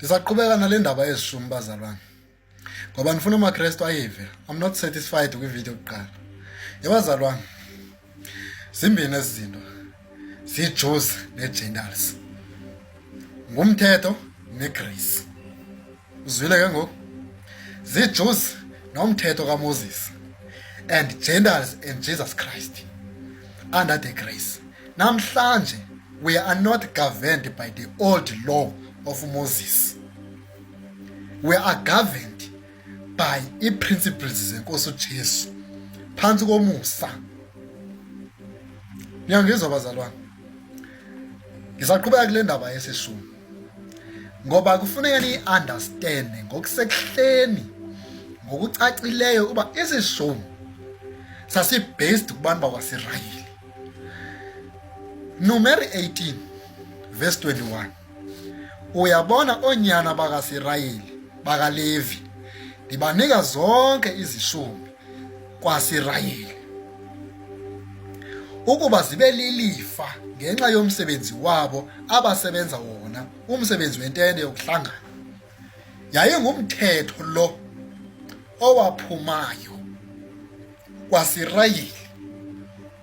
Ndisaqhubeka nale ndaba yezishumi bazalwane. Ngoba ndifuna amaKrestu ayive. I'm not satisfied kwividiyo yokuqala. Yebazalwane. Zimbini ezi zinto. ZiiJews neGentiles. Ngumthetho negrace. Uzwile ke ngoku? ZiiJews nomthetho kaMoses and Gentiles and Jesus Christ under the grace. Namhlanje we are not governed by the old law of Moses. We are governed by ii-principles zenkosi uJesu phantsi komusa. Niyangizwa bazalwane? Ngisaqhubeka kule ndaba yesishumi ngoba kufuneka niyi-understande ngokusekuhleni ngokucacileyo uba isishumi sasibased kubantu bakwaSirayeli. Numeri 18 verse 21 Uyabona oonyana bakaSirayeli bakaLevi ndibanika zonke izishumi kwaSirayeli ukuba zibe lilifa ngenxa yomsebenzi wabo abasebenza wona umsebenzi wentente yokuhlangana. Yayingumthetho lo owaphumayo kwaSirayeli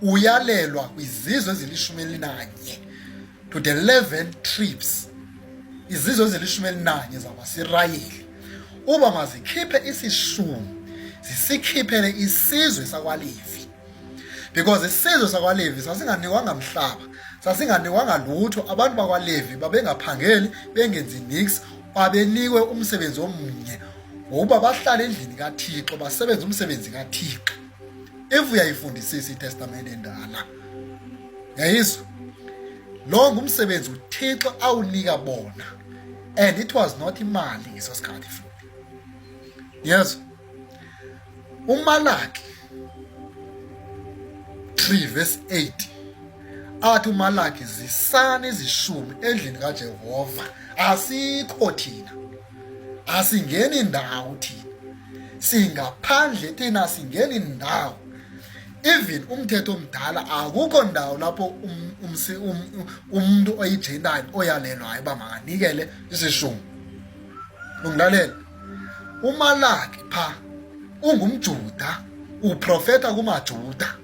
uyalelwa kwizizwe ezilishumi elinanye to the 11 tribes izizwe ezilishumi elinanye zakwaSirayeli uba mazikhiphe isishumi zisikhiphele isizwe sakwaLevi because isizwe sakwaLevi sasinganikwanga mhlaba sasinganikwanga lutho abantu bakwaLevi babengaphangeli bengenzi nix babenikwe umsebenzi omnye ngokuba bahlale endlini kaThixo basebenze umsebenzi kaThixo if uyayifundisisa iTestamente endala yayizwa lo ngumsebenzi uThixo awunika bona and it was not imali ngeso sikhathi futhi yezwa uMalaki 3 verse 8 athi uMalaki zisani izishumi endlini kaJehova asikho thina asingeni ndawo thina singaphandle thina singeni ndawo even umthetho omdala akukho ndawo lapho um, um, umuntu oyigentile oyalelwayo uba makanikele isishumi ungilalela uMalaki pha ungumJuda uprofeta kumaJuda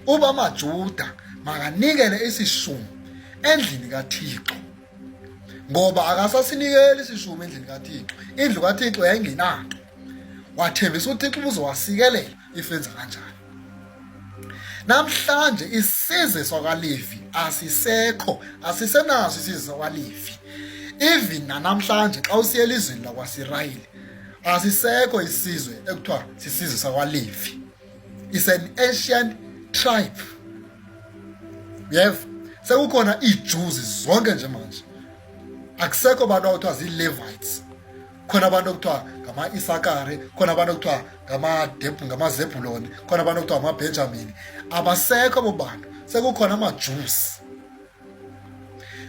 uba amaJuda makanikele isishumi endlini kaThixo ngoba akasasinikeli isishumi endlini kaThixo indlu kaThixo yayingenanto wathembisa uThixo uzowasikelela if enza kanjalo namhlanje isizwe sakwaLevi asisekho asisenaso isizwe sakwaLevi even nanamhlanje xa usiya elizweni lakwaSirayeli asisekho isizwe ekuthiwa sisizwe sakwaLevi is an ancient tribe uyeva sekukhona iiJews zonke nje manje akusekho bantu akuthiwa zii-Levites khona abantu okuthiwa ngama-Isakare khona abantu okuthiwa ngamaZebhuloni khona abantu okuthiwa ngamaBhenjamini abasekho abo bantu sekukhona amaJusi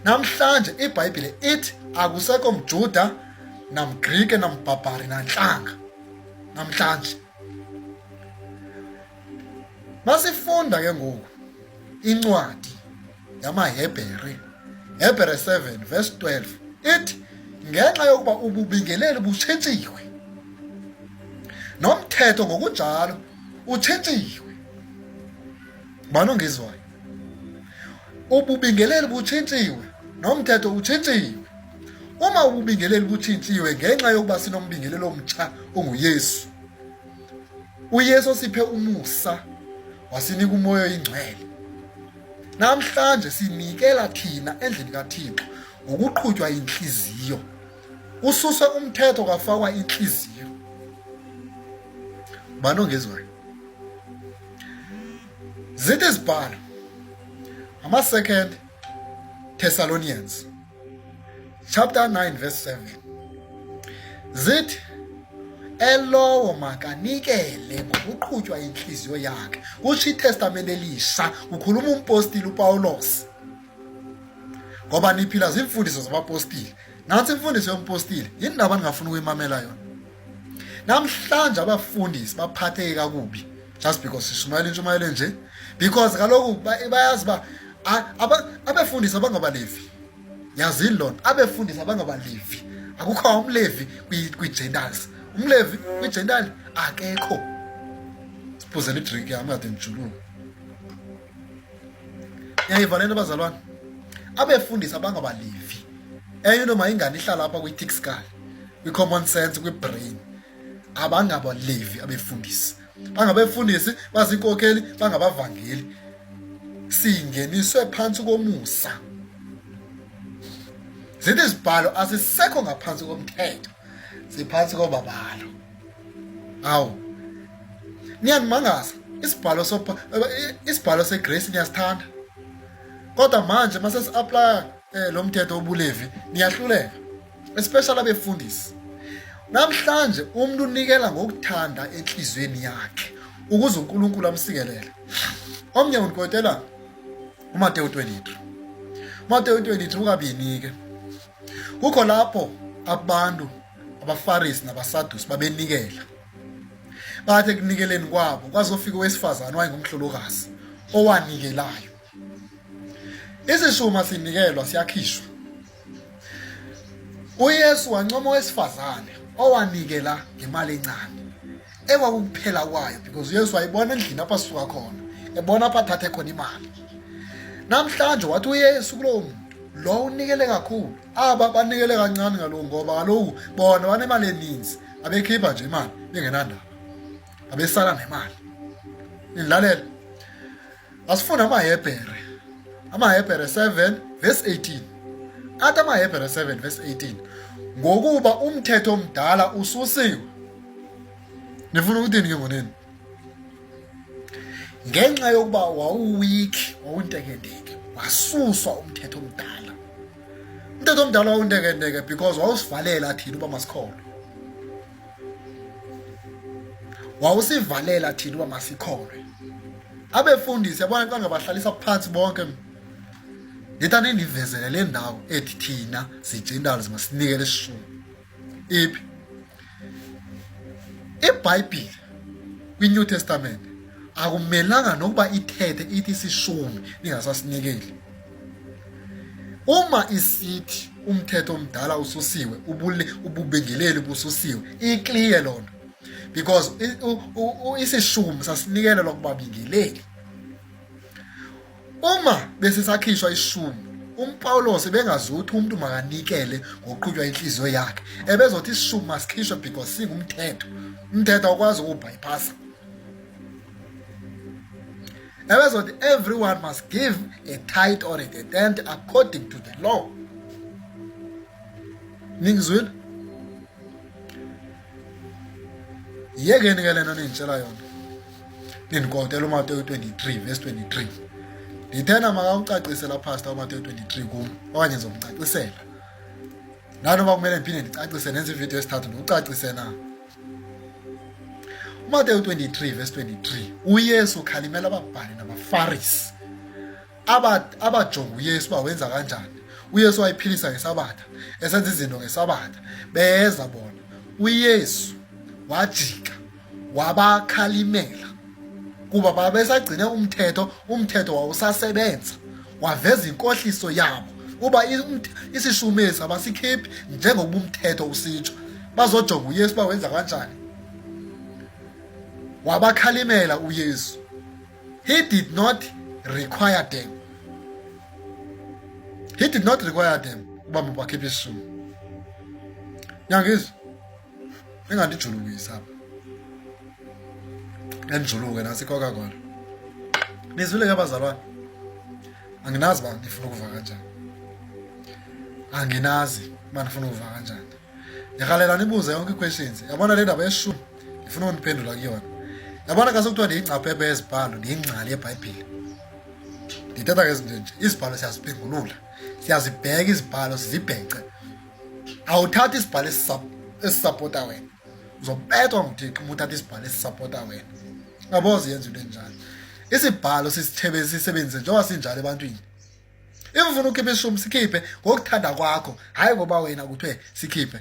namhlanje iBhayibhile ithi akusekho mJuda namGrike nambhabhari nantlanga namhlanje masifunda ke ngoku incwadi yamaHebhere Hebhere 7 verse 12 ithi ngenxa yokuba ububingeleli butshintshiwe nomthetho ngokunjalo utshintshiwe bani ongizwayo ububingeleli butshintshiwe nomthetho utshintshiwe uma ububingeleli butshintshiwe ngenxa yokuba sinombingeleli omtsha onguYesu uYesu osiphe umusa wasinika umoya oyingcwele namhlanje sinikela thina endlini kaThixo ngokuqhutywa inhliziyo ususwe umthetho kwafakwa inhliziyo bani ongezwayo zithi izibhalo ama-second Thessalonians chapter 9 verse 7 zithi elowo makanikele ngokuqhutywa inhliziyo yakhe kusho itestamente elisha ukhuluma umpostile uPawulos ngoba niphila zimfundiso zabapostile nantsi imfundiso yompostile yini ndaba ningafuni ukuyimamela yona namhlanje abafundisi baphatheke kakubi just because sishumayela intshumayelo nje because kaloku bayazi uba abefundisi abangabalevi yazini lona abefundisi abangabalevi Akukho umLevi kwi-Gentiles. UmLevi kwi-Gentile akekho. Siphuzela idrink yami kade ngijuluka. Yayiva lento bazalwane. Abefundisi abangabalevi. Enye into mayingane ihlala apha kwi-thick skull, kwi-common sense, kwi-brain. Abangabalevi abefundisi. Bangabefundisi, bazinkokheli, bangabavangeli. Singeniswe phansi komusa. Zithi izibhalo asisekho ngaphansi komthetho. Siphansi kobabalo. Awu. Niyangimangaza. Isibhalo sopha isibhalo segrace niyasithanda. Kodwa manje mase si-apply lo mthetho wobulevi niyahluleka. Especially abefundisi. Namhlanje umuntu unikela ngokuthanda enhlizweni yakhe ukuze uNkulunkulu amsikelele. Omnye undikotela uMateyu 23. UMateyu 23 ukabini ke. Kukho lapho abantu abaFarisi nabaSadusi babenikela. Bathi ekunikeleni kwabo kwazofika owesifazane wayengumhlolokazi owanikelayo. Isishuma sinikelwa siyakhishwa. UYesu wancoma owesifazane owanikela ngemali encane ekwakukuphela kwayo because uYesu wayibona endlini apho asuka khona ebona apho athathe khona imali. Namhlanje wathi uYesu kulowo muntu lo unikele kakhulu, aba banikele kancane kaloku ngoba kaloku bona banemali eninzi, abekhipha nje imali bengenandaba, abesala nemali. Nilalela. Asifuna amaHebhere. AmaHebhere 7 verse 18. Athi amaHebhere 7 verse 18. Ngokuba umthetho omdala ususiwe. Nifuna ukuthini ke ngoneni? Ngenxa yokuba wawuweak, wawuntekenteke, wasuswa umthetho omdala. Umthetho omdala wawuntekenteke because wawusivalela thina uba masikholwe. Wawusivalela thina uba masikholwe. Abefundisi yabona xa ngabahlalisa phansi bonke ndithi anindivezele le ndawo ethi thina ziGentiles masinikele isishumi. Iphi? IBhayibhile kwiNew Testament akumelanga nokuba ithethe ithi isishumi ningasasinikeli. Uma isithi umthetho omdala ususiwe, ububingeleli bususiwe, ikliye loo nto because isishumi sasinikelelwa kubabingeleli. Uma besisakhishwa ishumi, uMpawulos ebengazuthi umuntu makanikele ngokuqhutywa inhliziyo yakhe, ebezothi isishumi masikhishwe because singumthetho. Umthetho awukwazi ukuwubhayiphasa. Ebezothi everyone must give a tithe or a tenth according to the law. Ningizwile? Yekeni ke lento ningitshela yona. Nindikotela uMateyu 23 verse 23. Ndithena makawucacise la pastor uMateyu 23 kum okanye ndizomcacisela. Nanoba kumele ndiphinde ndicacise nenze ividiyo esithathu ndiwucacise na. UMateyu 23 verse 23 uYesu ukhalimela ababhali nabaFarisi abajonga uYesu uba wenza kanjani. uYesu wayiphilisa ngeSabatha, esenza izinto ngeSabatha, beza bona. uYesu wajika wabakhalimela kuba babesagcine umthetho, umthetho wawusasebenza. Waveza inkohliso yabo uba isishumesi abasikhiphi njengokuba umthetho usitsho. Bazojonga uYesu uba wenza kanjani. Wabakhalimela uYesu. He did not require them. He did not require them uba mabakhiphe isishumi. Niyangizwa? Ningandijulukisi apha. Enijuluke nasi iCoca-Cola. Nizwile ke bazalwane? Anginazi uba nifuna ukuva kanjani. Anginazi uba nifuna ukuva kanjani. Ndirhalela nibuze yonke ii-questions. Yabona le ndaba yeshumi ndifuna uniphendula kuyona. Yabona xa sekuthiwa ndiyingcaphephe yezibhalo, ndiyingcali yeBhayibhile. Ndithetha ngezinto nje. Izibhalo siyaziphengulula, siyazibheka izibhalo sizibhece. Awuthathi isibhalo esisapota wena, uzobethwa nguThixo uma uthatha isibhalo esisapota wena. Ungaboze yenza into enjalo. Isibhalo sisithebe sisebenzise njengoba sinjalo ebantwini. If ufuna ukhipha ishumi sikhiphe ngokuthanda kwakho, hayi ngoba wena kuthiwe sikhiphe.